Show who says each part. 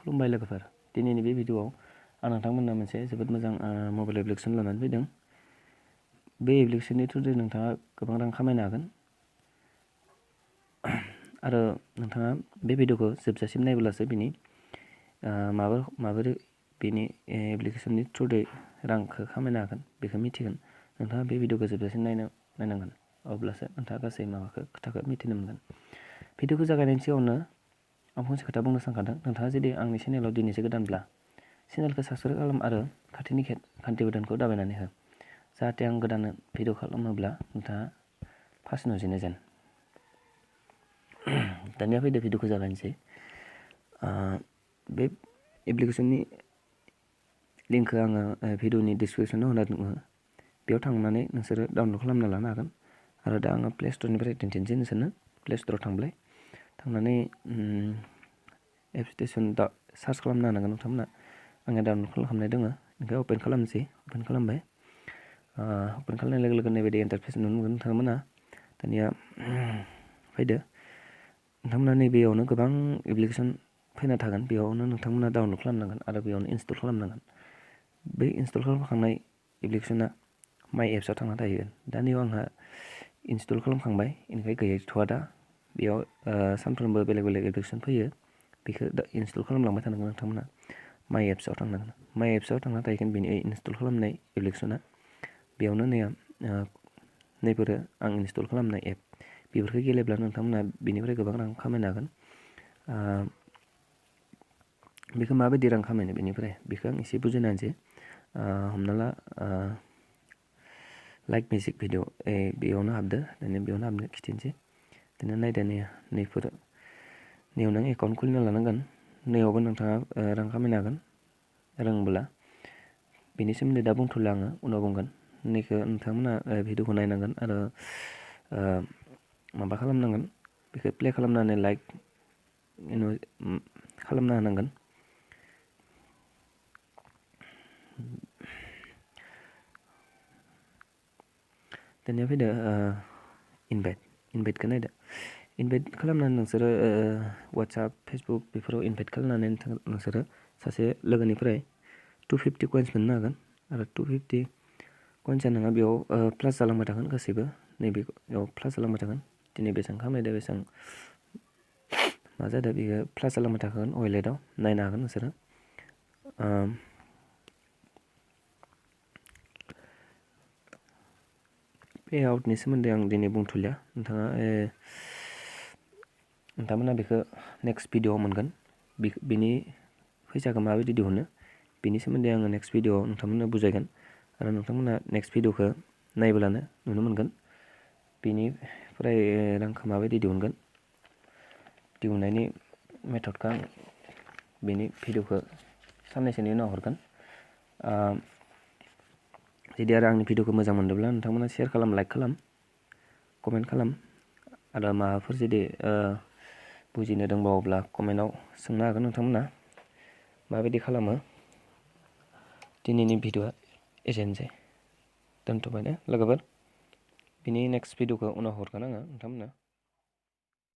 Speaker 1: खुलुमबाय लोगोफोर दिनैनि बे भिडिअआव आं नोंथांमोननो मोनसे जोबोद मोजां मबाइल एप्लिकेसन लानानै फैदों। बे एप्लिकेसननि थ्रुयै नोंथाङा गोबां रां खामायनो हागोन आरो नोंथाङा बे भिडिअखौ जोबजासिम नायब्लासो बिनि माबोरै बेनि एप्लिकेसननि थ्रुयै रांखौ खामायनो हागोन बेखौ मिथिगोन। नोंथाङा बे भिडिअखौ जोबजासिम नायनांगोन अब्लासो नोंथाङा गासै खोथाखौ मिथिनो मोनगोन। भिडिअखौ जागायनायनि सिगाङावनो आं फंसे खोथा बुंनो सानखादों। नोंथाङा जुदि आंनि चेनेलाव दिनैसो गोदानब्ला चेनेलखौ साबस्क्राइब खालाम आरो खाथिनि घन्टी बटनखौ दाबायनानै हो, जाहाथे आं गोदान भिडिअ खालामोब्ला नोंथाङा फार्स्ट नुजेनो जेन। दानिया फैदो भिडिअखौ जागायनोसै। बे एप्लिकेसननि लिंकखौ आङो भिडिअनि डिसक्रिपसनाव होना दङ। बेयाव थांनानै नोंसोरो डाउनलड खालामना लानो हागोन आरो दा आङो प्ले स्ट'रनिफ्राय दिन्थिनोसै नोंसोरनो। प्ले स्ट'राव थांनानै एप स्टेसन सार्च खालामनो हानांगोन नोंथांमोना। आङो डाउनलड खालामनाय दङ, ओमफ्राय अपेन खालामनोसै। अपेन खालामबाय। अपेन खालामनाय लोगो लोगो नैबायदि इन्टारफेस नुनो मोनगोन नोंथांमोना। दानिया फैदो नोंथांमोना नैबेयावनो गोबां एप्लिकेसन फैना थागोन। बेयावनो नोंथांमोना डाउनलड खालामनांगोन आरो बेयावनो इनस्टल खालामनांगोन। बै इनस्टल खालामखांनाय एप्लिकेसना माइ एप्सआव थांना थाहैगोन। दा नैयाव आंहा इनस्टल खालामखांबाय, बेनिफ्राय गैथ'वा दा। बेयाव सानफ्रोमबो बेलेग बेलेग एप्लिकेसन फैयो। बेखौ इनस्टल खालामलांबाय थानांगोन नोंथांमोना। माइ एप्सआव थांनांगोन। माइ एप्सआव थांना थाहैगोन बेनि इनस्टल खालामनाय एप्लिकेसना। बेयावनो नैफोरो आं इनस्टल खालामनाय एप बेफोरखौ गेलेब्ला नोंथांमोना बेनिफ्राय गोबां रां खामायनो हागोन। बेखौ माबायदि रां खामायनो बेनिफ्राय बेखौ आं एसे बुजायना होनोसै। हमना ला लाइक मिउजिक भिडिअ बेयावनो हाबदो। दानिया बेयावनो हाबनो खिथिनोसै। दानिया नायदो नैयाव नों एकाउन्ट खुलिना लानांगोन। नैयावबो नोंथाङा रां खामायनो हागोन रोंबोला। बेनि सोमोन्दै दा बुंथ'ला आङो, उनाव बुंगोन। नैखौ नोंथांमोना भिडिअखौ नायनांगोन आरो माबा खालामनांगोन, बेखौ प्ले खालामनानै लाइक खालामना होनांगोन। दानिया फैदो इनभाइटखौ नायदो। इनभाइट खालामनानै नोंसोरो वाट्सएप फेसबुक बेफोराव इनभाइट खालामनानै नोंसोरो सासे लोगोनिफ्राय 250 कइन्स मोननो हागोन आरो 250 कइन्सआ नोंहा बेयाव प्लास जालांबाय थागोन। गासैबो नैबेयाव प्लास जालांबाय थागोन। दिनै बेसेबां खामायदो बेसेबां मा जादों बेयो प्लास जालांबाय थागोन। वालेटआव नायनो हागोन नोंसोरो। पे आउटनि सोमोन्दै आं दिनै बुंथ'लिया। नोंथांमोना बेखौ नेक्स्ट भिडिअआव मोनगोन। बिनि फैसाखौ माबायदि दिहुनो बेनि सोमोन्दै आङो नेक्स्ट भिडिअआव नोंथांमोननो बुजायगोन आरो नोंथांमोना नेक्स्ट भिडिअखौ नायब्लानो नुनो मोनगोन बेनिफ्राय रांखौ माबायदि दिहुननायनि मेथडखौ आं बेनि भिडिअखौ साननैसोनि उनाव हरगोन। जुदि आरो आंनि भिडिअखौ मोजां मोनदोंब्ला नोंथांमोना शेयार खालाम, लाइक खालाम, कमेन्ट खालाम आरो माबाफोर जुदि बुजिनो दंबावोब्ला कमेन्टआव सोंनो हागोन नोंथांमोना माबायदि खालामो। दिनैनि भिडिअआ एसेनोसै। दोनथ'बाय दे लोगोफोर। बिनि नेक्स्ट भिडिअखौ उनाव हरगोन आङो नोंथांमोननो।